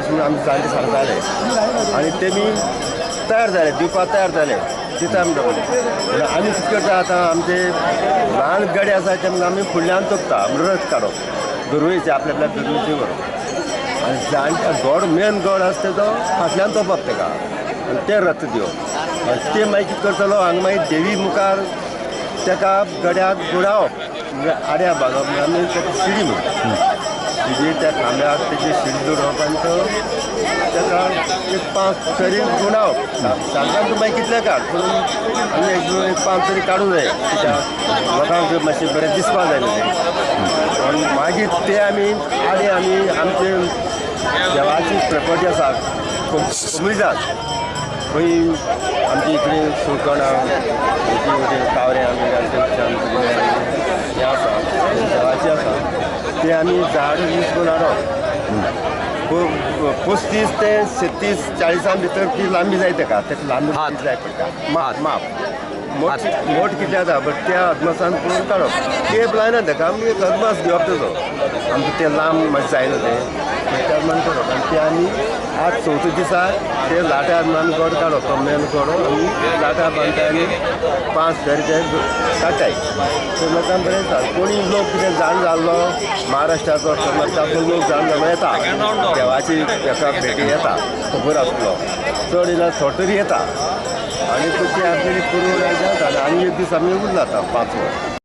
अशें म्हणून आमी जाणटे सांगताले आनी तेमी तयार जाले दिवपाक तयार जाले दिता म्हणटा म्हणून. आमी कितें करता आतां आमचे ल्हान गडे आसा ते आमी फुडल्यान तोपता रथ काडप दरवेचे आपल्या आपल्या दरवेचे व्हरप आनी जाणटे गड मेन गड आसा तेजो फाटल्यान तोपप तेका आनी ते रथ दिवप आनी ते मागीर कितें करतलो हांगा मागीर देवी मुखार तेका गड्याक बुडावप म्हणजे आड्या बांदप म्हणजे आमी तेका शिडी म्हणटा शिडी त्या खांब्याक तेजी शिडी दवरप आनी तो तेका एक 5 तरी गुणावप सारकान तूं मागीर कितले काड पूण आमी एक 5 तरी काडूंक जाय कित्याक लोकांक मातशें बरें दिसपाक जाय न्हू तें. आनी मागीर ते आमी आडे आमी आमचे देवाची प्रॉपर्टी आसा कोमुनिदाद खंय आमची इकडे सुंकणां कावऱ्यां हें आसा देवाची आसा ते आमी झाड यूज करून हाडप 35 ते 37 40 भितर ती लांबी जाय तेका तेका लांबी जाय पडटा माप माप मोट मोट कितलें जाता बट त्या अदमासान पळोवन काडप टेप लायना तेका आमी एक अदमास घेवप तेजो आमकां तें लांब मातशें जायना तें त्या अदमान करप आनी तें आमी आज चवथी दिसा ते लाटार आमी गोड काडप तो मेन गोडो आमी लाटार बांदता आनी 5 तरी ते काडटाय ते लोकांक बरें दिसता. कोणी लोक कितें जाण जाल्लो महाराष्ट्राचो कर्नाटकाचो लोक जाण जाल्लो येता देवाची तेका भेटी येता खबर आसलो चड येयला थोडो तरी येता आनी तशी आपली पुरवण जाता आनी एक दीस आमी उरला आतां 5 वर.